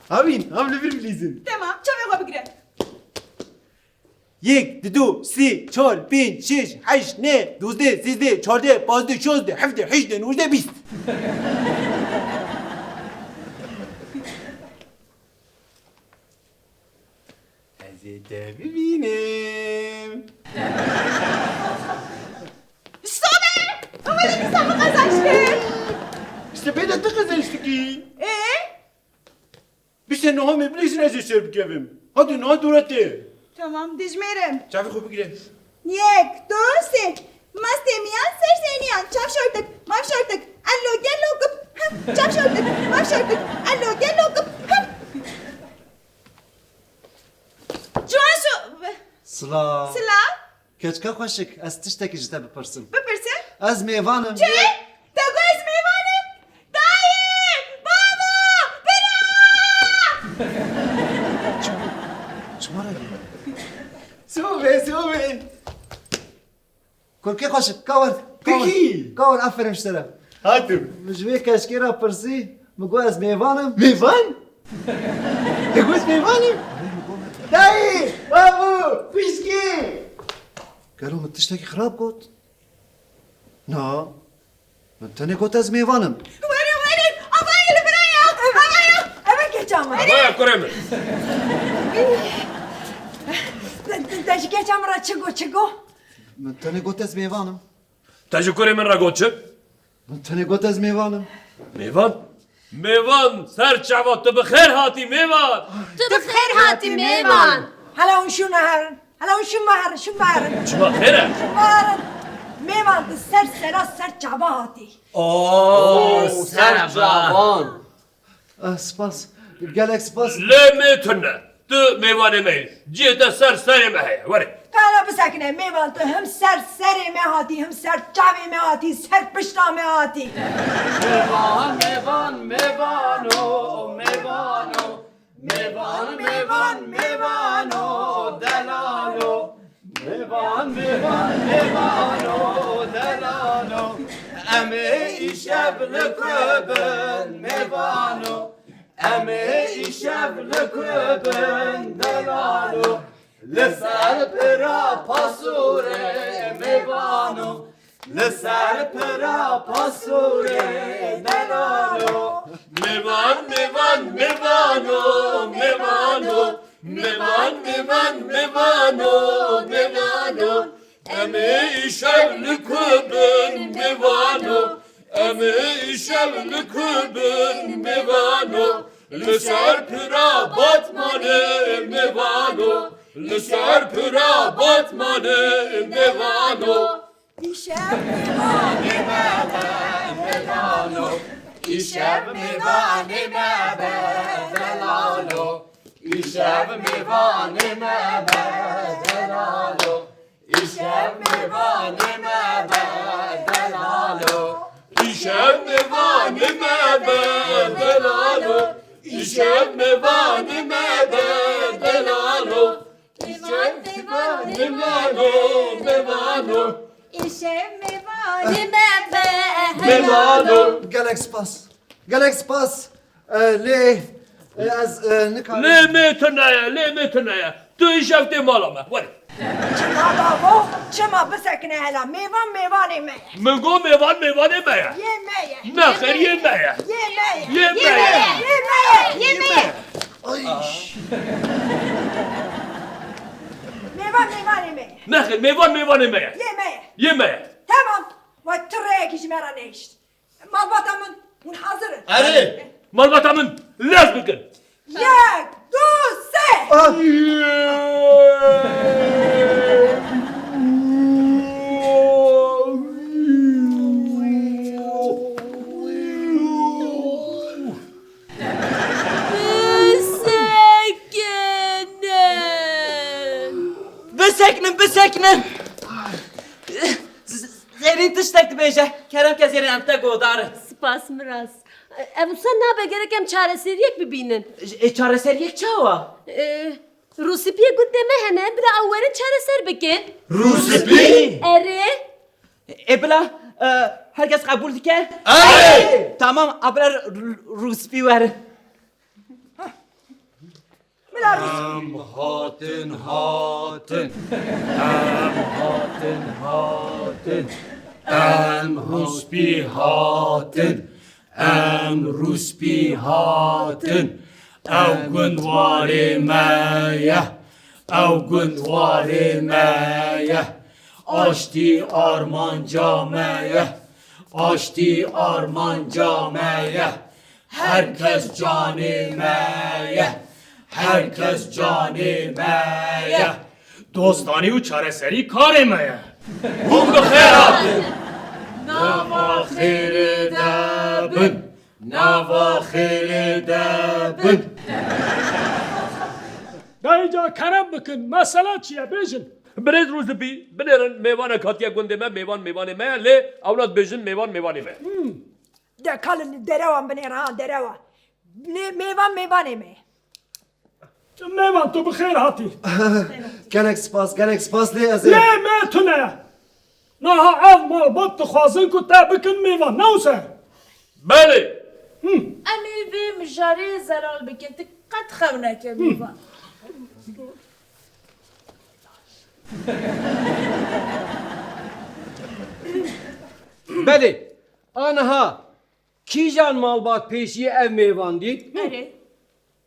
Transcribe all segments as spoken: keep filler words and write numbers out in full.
Havîn, hav li vir bilîzin. Tamam, çavê xwe bigire. Yek, didu, sê, çar, pênc, şeş, heşt, neh, dozdeh, sêzdeh, çardeh, pazdeh, şazdeh, hevdeh, hejdeh, nojdeh, bîst. Ez ê te bibînim. Sobe! Ama ne güzel mi kazançtı? İşte ben de kazançtık. Ee? Bişe niha me bilêjin ez ê ser bikevim. Hadi niha dûre tê. Tamam, dijmêrim. Çavê xwe bigire. Yek, du, sê. Mastê miyan, ser zêniyan, çav şortik, mav şortik, ello gello gup, hım, çav şortik, mav şortik, ello gello gup, hım. Ciwan şo-, Silav. Silav. Keçika xweşik, ez tiştekî ji te bipirsim. Bipirse? Ez mêvan im. Çi? Te got ez mêvan im? Dayê! Bavo! Bira! Çima, çima re? Sobe, sobe. Kurkê xweşik, ka wer, ka wer. Peki. Ka wer, aferin ji te re. Hatim. Min ji vê keçikê re pirsî, min got ez mêvan im. Mêvan? Te got mêvan im? Dayê, bavo, pişkê. Gelo min tiştekî xirab got? Na. Min tenê got ez mêvan im. Were, were, avayê li vira ya, avaya. Ev e keça min. Avaya kurê min. Te, te, te ji keça min re çi got, çi got? Min tenê got ez mêvan im. Te ji kurê min re got çi? Min tenê got ez mêvan im. Mêvan? Mêvan, ser çava, tu bi xêr hatî mêvan. Tu bi xêr hatî mêvan. Hela hûn şûn herin. Hela hûn şûn me herin, şûn me herin. Çima xêr e? Şûn me herin. Mêvan, tu ser sera ser çava hatî. Oo, ser çavan. Ah, spas. Gelek spas. Lê me tune. Tu mêvanê me yî. Cihê te ser serê me heye. Were. Ka hela bisekine, mêvan, tu him ser serê me hatî, him ser çavê me hatî, ser pişta me hatî. Mêvan, mêvan, mêvano, mêvano. Mêvan, mêvan, mêvano, delalo. Mêvan, mêvan, mêvano, delalo. Em ê îşev li ku bin, mêvano? Em ê îşev li ku bin, delalo? Li ser pira pasûrê, mêvano. Li ser pira pasûrê, delalo. Mêvan, mêvan, mêvano, mêvano. Mêvan, mêvan, mêvano, mêvano. Em ê îşev li ku bin, mêvano? Em ê îşev li ku bin, mêvano? Li ser pira Batmanê, mêvano? Li ser pira Batmanê, mêvano? Îşev mêvanê me be, delalo. Îşev mêvanê me be, delalo. Îşev mêvanê me be, delalo. Îşev mêvanê me be, delalo. Îşev mêvanê me be, delalo. Îşev mêvanê me be, delalo. Îşev mêvanê me be, mêvano. Îşev mêvanê me be, mêvano. Gelek spas. Gelek spas. E, lê, e, ez, e, nikarim. Lê me tune ye, lê me tune ye. Tu îşev tê mala me. Were. Çima bavo? Çima, bisekine hela. Mêvan mêvanê me ye. Min got mêvan mêvanê me ye. Yê me ye. Nexêr, yê me ye. Yê me ye. Yê me ye. Yê me ye. Yê me ye. Ay. Mêvan mêvanê me ye. Nexêr, mêvan mêvanê me ye. Yê me ye. Yê me ye. Tamam. Wa tu rêyekî ji me re nehişt. Malbata min, hûn hazir in? Erê! Malbata min, lez bikin! Yek, du, sê! Ah! Bisekinin! Bisekinin, bisekinin! Zêrîn tiştek dibêje. Kerem ke Zêrîn, em te guhdar in. Spas Miras. Ev wisa nabe, gerek em çareseriyek bibînin. E, çareseriyek çawa? E, Rûspiyê gundê me hene, bila ew werin çareser bikin. Rûspî? Erê. E, bila, e, herkes qebûl dike? Erê. Tamam, a bila r-, r-, rûspî werin. Em hatin, hatin. Em hatin, hatin. Em rûspî hatin. Em rûspî hatin. Ew gund warê me ye. Ew gund warê me ye. Aştî armanca me ye. Aştî armanca me ye. Her kes canê me ye. Her kes canê me ye. Dostanî û çareserî karê me ye. Hûn bi xêr hatin. Nava xêrê de bin. Nava xêrê de bin. Dayîca kerem bikin, mesele çi ye? Bêjin. Birêz Rûzibî, binêrin, mêvanek hatiye gundê me, mêvan mêvanê me ye, lê ewna dibêjin mêvan mêvanê me. De kalin derewan binêre ha, derewa. Nê, mêvan mêvanê me ye. Mêvan, tu bi xêr hatî. Gelek spas, gelek spas lê ez ê Lê me tune. Naha ev malbat dixwazin ku te bikin mêvan, ne wisa? Belê. Em ê vê mijarê zelal bikin, tu qet xew neke mêvan. Belê. Aniha kîjan malbat pêşiyê ev mêvan dît? Erê.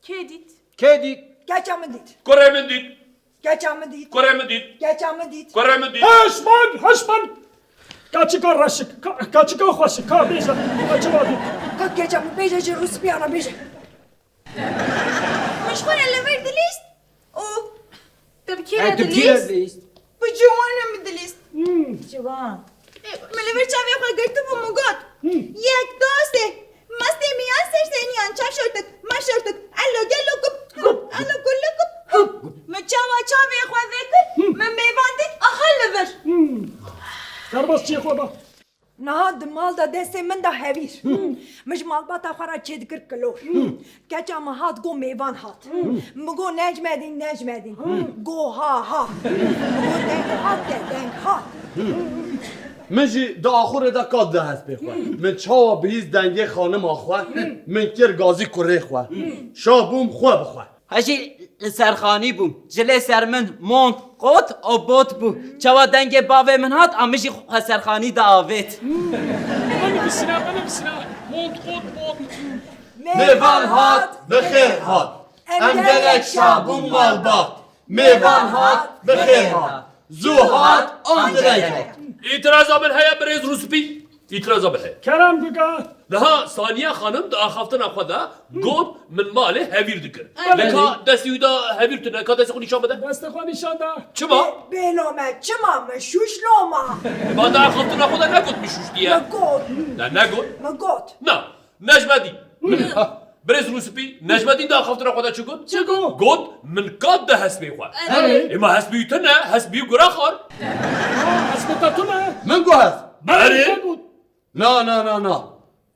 Kê dît? Kê dît? Keça min dît. Kurê min dît. Keça min dît. Kurê min dît. Keça min dît. Kurê min dît. Hişman, hişman. Kaçika reşik, ka-, kaçika xweşik, ka bêje, kaçi wa dît. Ka keça min bêje ji rûspiyana bêje. Min ji xwe re li vir dilîst û te bi kê Hey, re tu kî re dilîst? dilîst? Bi ciwanê min dilîst. Hmm. Ciwan. Min li vir çavê xwe girtibû, min got, Hmm. Yek, do, sê. Mastê miyan serseniyan, çav şortik, mav şortik, elo gelo gup, gup, elo gulu gup, gup. Min çawa çavê xwe vekir, Hmm. min mêvan dît, aha li vir. Hmm. Derbas çê xwe be. Niha di mal de destê min de hevîr. Min ji malbata xwe re çêdikir kilor. Keça min hat got mêvan hat. Min got Necmedîn, Necmedîn. Got ha ha. Min got deng hat de, deng hat. Min jî di axurê de kat da hespê xwe. Min çawa bihîst dengê xanima xwe, min kir gazî kurê xwe. Şa bûm xwe bi xwe. Hejî li serxanî bûm. Ji lê ser min mont, qot û bot bû. Çawa dengê bavê min hat, a min jî xwe serxanî de avêt. Bana bir sıra, bana bir sıra. Mont, qot, bot. Mêvan hat, bi xêr hat. Em gelek şa bûn malbat. Mêvan hat, bi xêr hat. Zû hat, an direk hat. Îtiraza min heye birêz Rûspî. Îtiraza min heye. Kerem bike. Niha Saniye xanim di axaftina xwe de got, min malê hevîr dikir. Belê. Lê ka destê wî de hevîr tune, ka destê xwe nîşan bide. Destê xwe nîşan de. Çima? Bê-, bêlo me, çima min şûş loma? Ma di axaftina xwe de negot min şûş diye. Min got. Ne, negot. Min got. Na, Necmedîn. Birêz Rûspî, Necmedîn di axaftina xwe de çi got? Çi got? Got, min kat da hespê xwe. Erê. Ê ma hespî wî tune, hespî wî gura xwar. Hespê te tune? Min got hesp. Erê. Te got. Na, na, na, na.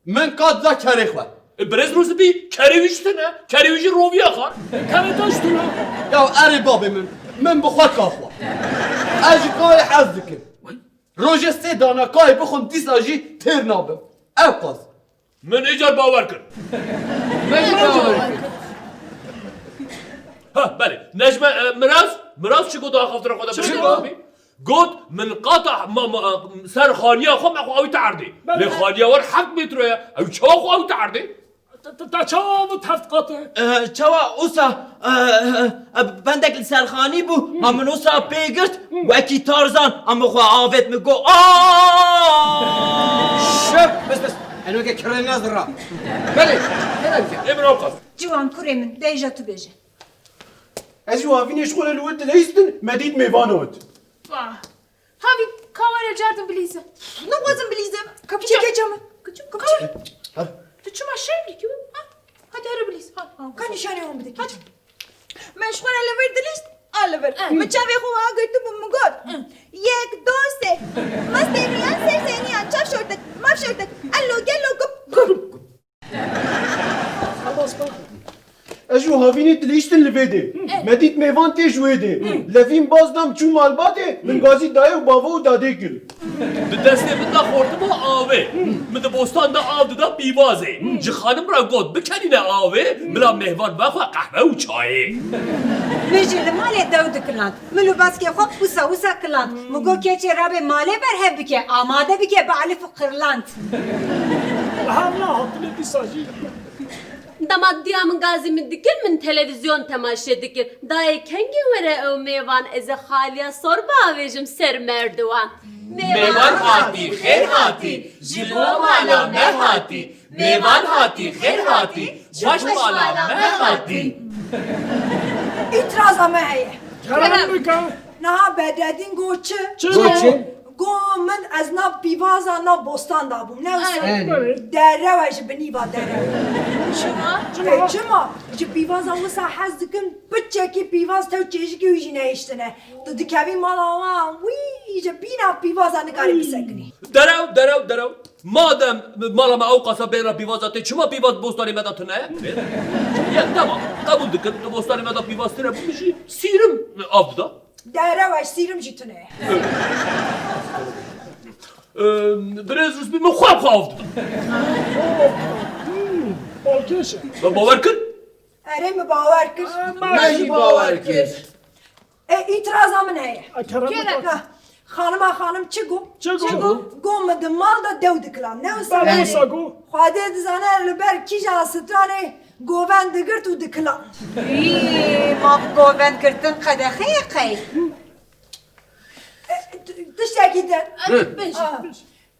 Min kat da kerê xwe. E, birêz Rûspî, kerê wî jî tune, kerê wî jî roviya xwar. Kerê te jî tune. Ya erê babê min, min bi xwe ka xwar. Ez ji kayê hez dikim. Rojê sê dana kayê bixwim dîsa jî têr nabim. Ew qas. Min îcar bawer kir. Min bawer kir. Ha, belê. Necme, e, Miraz, Miraz çi got axaftina xwe de? Çi got? Got, min qata ma, ma, ser xaniya xwe me xwe awî te erdê. Belê. Lê xaniya wer heft metro ye. Ew çawa xwe awî te erdê? Te, te, te çawa avêt heft qat e? E, çawa usa, e, e, e, bendek li ser xanî bû, a min usa pê girt, wekî Tarzan, a min xwe avêt min got, "Aa!" Şef, bes, bes. Eno ke kirê nezira. Belê, kerem ke. Ê min avqas. Ciwan kurê min, bêje tu bêje. Ez jî wavînê ji xwe re li wir dileyistin, me dît mêvan ot. Vah. Havî, ka were cardin bilîze. Nixwazim bilîzim. Kapçê keça min. Kapçê, kapçê. Ha. Tu çima şerm dikî? Ha? Hadi here bilîz. Ha, ha. Ka nîşanê wan bide keça. Me ji xwe re li vir dilîst, a li vir. Eh. Min çavê xwe wiha girtibû, min got. Eh. Yek, do, sê. Mastê miyan, serseniyan, çav şortik, mav şortik, elo gelo gup, gup. Gup, gup. Ez û Havînî dilîştin li vê dê. Me dît mêvan tê ji wê dê. Levîn baz dam çû malbatê, min gazî dayê û bavo û dadê kir. Di destê min de xortima avê. Min di bostan de av dida pîvazê. Ji xanim re got, bikenîne avê, bila mêvan vexwe qehwe û çayê. Min jî li malê dew dikiland. Min û baskê xwe wisa wisa kiland. Min got, keçê rabe malê berhev bike, amade bike bi elif û qirland. Hevna hatine dîsa jî. Dema diya min gazî min dikir, min televîzyon temaşe dikir. Dayê kengê were ew mêvan, ez ê xaliya sor biavêjim ser merdiwan. Mêvan hatî, xêr hatî, ji bo mala me hatî. Mêvan hatî, xêr hatî, xweş mala me hatî. Îtiraza me heye. Kerem bike. Niha Bedredîn got çi? Çi got? Got çi? Got min ez nav pîvaza nav bostan da bûm. Ne wisa? Erê. Derew e ji binî va derew. Çima? E, çima? Ji pîvaza wisa hez dikim, piçekî pîvaz tew çêjikî wî jî nehiştine. Tu dikevî mala wan, wî ji bîna pîvaza nikarî bisekinî. Derew, derew, derew. Madem mala me ew qasa bêra pîvaza tê, çima pîvaz bostanê me de tune ye? Ye, tamam, qebûl dikim, tu bostanê me de pîvaz tune bû, min jî sîrim av dida. Derew e, sîrim jî tune ye. Ee, birêz Rûspî min xwe bi xwe av dida. Balkêş e. Me bawer kir? Erê, min bawer kir. Me jî bawer kir. E, îtiraza min heye. A, kerem bike. Ha, xanima xanim çi got? Çi got? Got min di mal de dew dikiland. Ne wisa? Belê, wisa got. Xwedê dizane li ber kîja stranê govend digirt û dikiland. Î, ma govend girtin qedexeyê qey? E, t-, tiştekî din. Hı. Bêjin. A.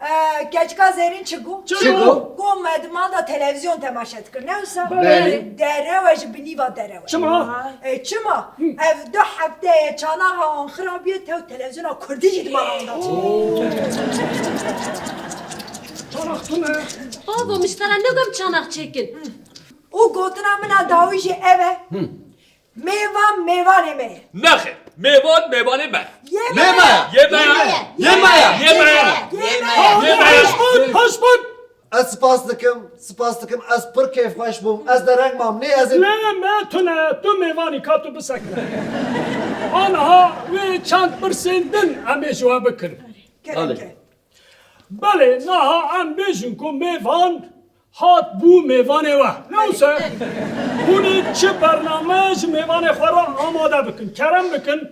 Ee, keçika zêrîn çi got? Çi got? Got me di mal de televîzyon temaşe dikir, ne wisa? Belê. Derew e ji binî va derew e. Çima? E, çima? Ev du hefteyê çanaxa wan xirabiye, tew televîzyona kurdî jî di mala wan de tune. Çanax tune. Bavo, min ji te re negot çanax çêkin. Û gotina min a dawî jî ev e. Mêvan mêvanê me ye. Nexêr, mêvan mêvanê me ye. Yê me ye. Yê me ye. Yê me ye. Yê me ye. Yê me ye. Yê me ye. Heş bin, heş bin. Ez spas dikim, spas dikim, ez pir kêfxweş bûm. Ez dereng mam, nê ez ê... Lê me tune, tu mêvanî ka tu bisekine. Aniha wê çend pirsên din em ê ji we bikin. Kerem ke. Belê, niha em bêjin ku mêvan hat bû mêvanê we. Ne wisa? Hûn ê çi bername ji mêvanê xwe re amade bikin, kerem bikin.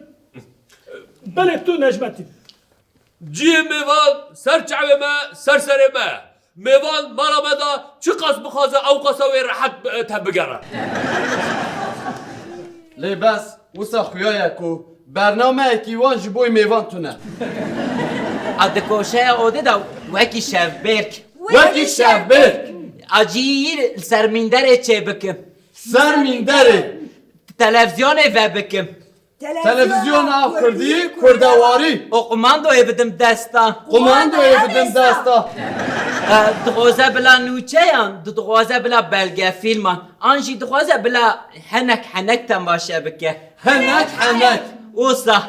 Belê tu Necmetîn. Cihê mêvan ser çavê me, ser serê me. Mêvan mala me de çiqas bixwaze ew qasa wê rehet bi-, te bigere. Lê bes, wisa xuya ye ku bernameyekî wan ji bo mêvan tune. A di koşeya odê de wekî şevbêrk. Wekî şevbêrk. A cihî li ser mînderê çê bikim. Ser mînderê. Televîzyonê vebikim. Televîzyona kurdî, kurdewarî. Û qumandoyê bidim desta. Qumandoyê bidim desta. E, dixwaze bila nûçeyan, di-, dixwaze bila belgefîlman. An jî dixwaze bila henek henek temaşe bike. Henek henek. Wisa.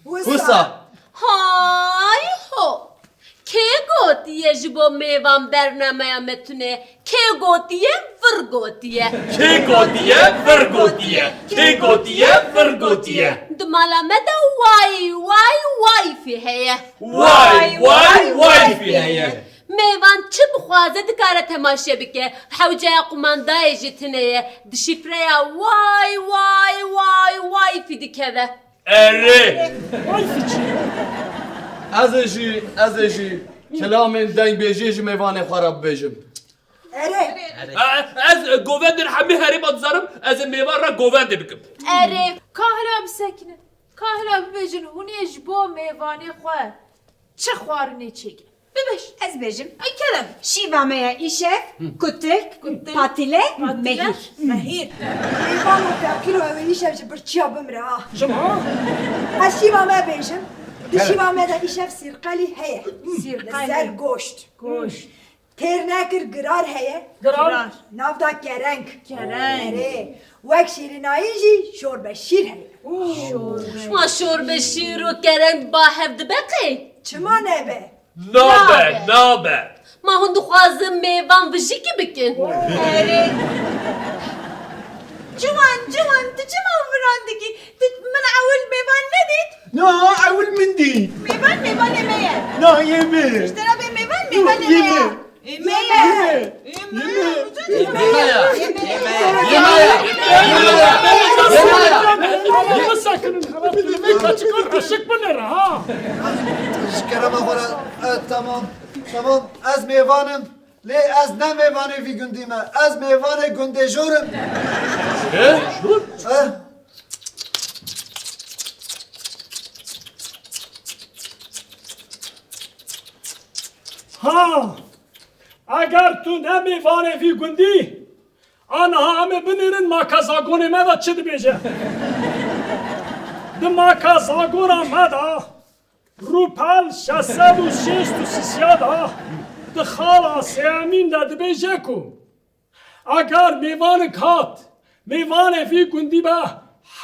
Wisa. Hay ho! Kê gotiye ji bo mêvan bernameya me tune? Kê gotiye, vir gotiye. Kê gotiye, vir gotiye. Kê gotiye, vir gotiye. Di mala me de way, way, wayfî heye. Way, way, wayfî heye. Mêvan çi bixwaze dikare temaşe bike. Hewceya qumandayê jî tune ye. Di şîfreya way, way, way, wayfî dikeve. Erê! Wayfî çi ye? Ez ê jî, ez ê jî kilamên dengbêjiyê ji mêvanê xwe re bibêjim. Erê! E, ez govendên hemî herêma dizanim, ez ê mêvan re govendê bikim. Erê! Kahila bisekinin. Kahila bibêjin, hûn ê ji bo mêvanê xwe çi xwarinê çêkin? Bibêj. Ez bêjim. Ay kerem. Şîva me ya îşev, kutik, kutik, patile, patile, mehîr. Mehîr. Mêvan û feqîr û ew ê îşev ji birçiya bimire ha. Çima? Ez şîva me bêjim. Di şîva me de îşev sîrqelî heye. Sîrqelî. Li ser goşt. Goşt. Têr nekir girar heye. Girar. Nav da kereng. Kereng. Erê. Wek şîrînayî jî şorbe şîr heye. Şorbe. Ma şorbe şîr û kereng ba hev dibe qey? Çima nebe? Nabe, nabe. Ma hûn dixwazin mêvan vijîkî bikin? Erê. Çima Dikî, tu min ewil mêvan nedît? Na, ewil min dît. Mêvan, mêvanê me ye. Na, yê me. Ji te re bê mêvan, mêvanê me ye. Yê me. Ê me ye. Yê me. Ê me. Yê me ye. Yê me ye. Yê me ye. Yê me ye. Yê me ye. Bisekinin, hemen tu li vê keçika reşik binêre, ha. Ji kerema xwe re, e, tamam, tamam, ez mêvan im. Lê ez ne mêvanê vî gundî me, ez mêvanê gundê jor im. He? Jor? Eh. Ha! Eger tu ne mêvanê vî gundî, aniha em ê binêrin maka zagonê me de çi dibêje. Di maka zagona me de Rûpel şeş sed û şêst û sisiya de di xala sêyemîn de dibêje ku eger mêvanik hat, mêvanê vî gundî be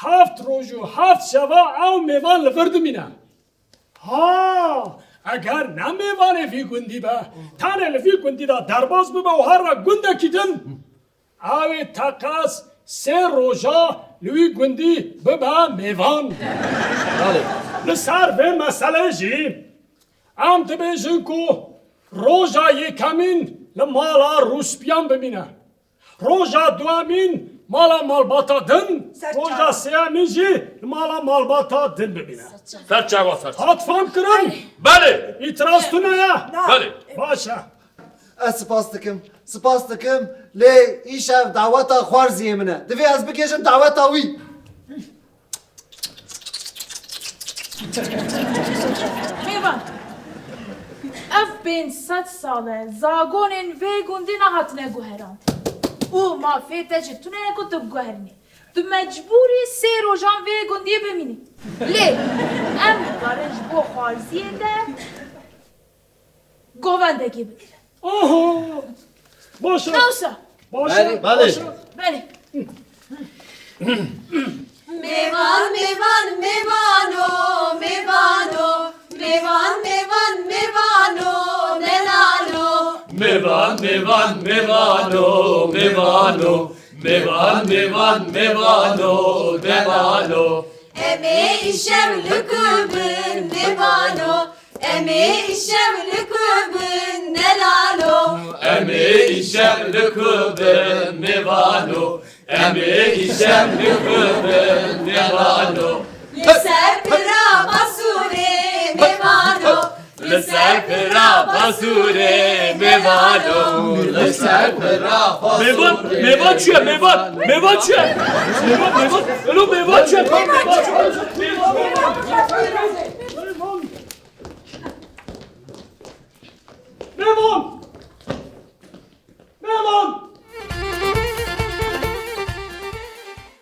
heft roj û heft şeva ew mêvan li vir dimîne. Ha, eger ne mêvanê vî gundî be, tenê li vî gundî de derbas bibe û here gundekî din, Ew ê teqez sê roja li wî gundî bibe mêvan. Belê. Li ser vê meselê jî em dibêjin ku roja yekemîn li mala rûspiyan bimîne. Roja duemîn mala malbata din, Serçava. Roja sêyemîn jî li mala malbata din bimîne. Serçava, serçava. Hat fam kirin? Belê. Îtiraz tune ye? Na. Belê. Baş e. Ez spas dikim, spas dikim, lê îşev daweta xwarziyê min e. Divê ez bigihîjim daweta wî. Mêvan, ev pênc sed sal e zagonên vê gundî nehatine guherandin. Û mafê te jî tune ye ku tu biguherînî. Tu mecbûr î sê rojan vê gundî bimînî. Lê em dikarin ji bo xwarziyê te govendekê bigire. Aha! Baş e. Nawsa. Baş e. Belê. Baş e. Belê. Mêvan, mêvan, mêvano, mêvano. Mêvan, mêvan, mêvano, delalo. Mêvan, mêvan, mêvano, mêvano. Mêvan, mêvan, mêvano, delalo. Em ê îşev li ku bin, mêvano. Em ê îşev li ku bin, delalo. Em ê îşev li ku bin, mêvano. Em ê îşev li ku bin, mêvano. Li ser pira basûrê, mêvano. Li ser pira basûrê, mêvano. Li ser pira basûrê. Mêvan, mêvan çi ye, mêvan? Mêvan çi ye? Mêvan, mêvan. Elo, mêvan çi ye? Mêvan çi ye? Mêvan. Mêvan!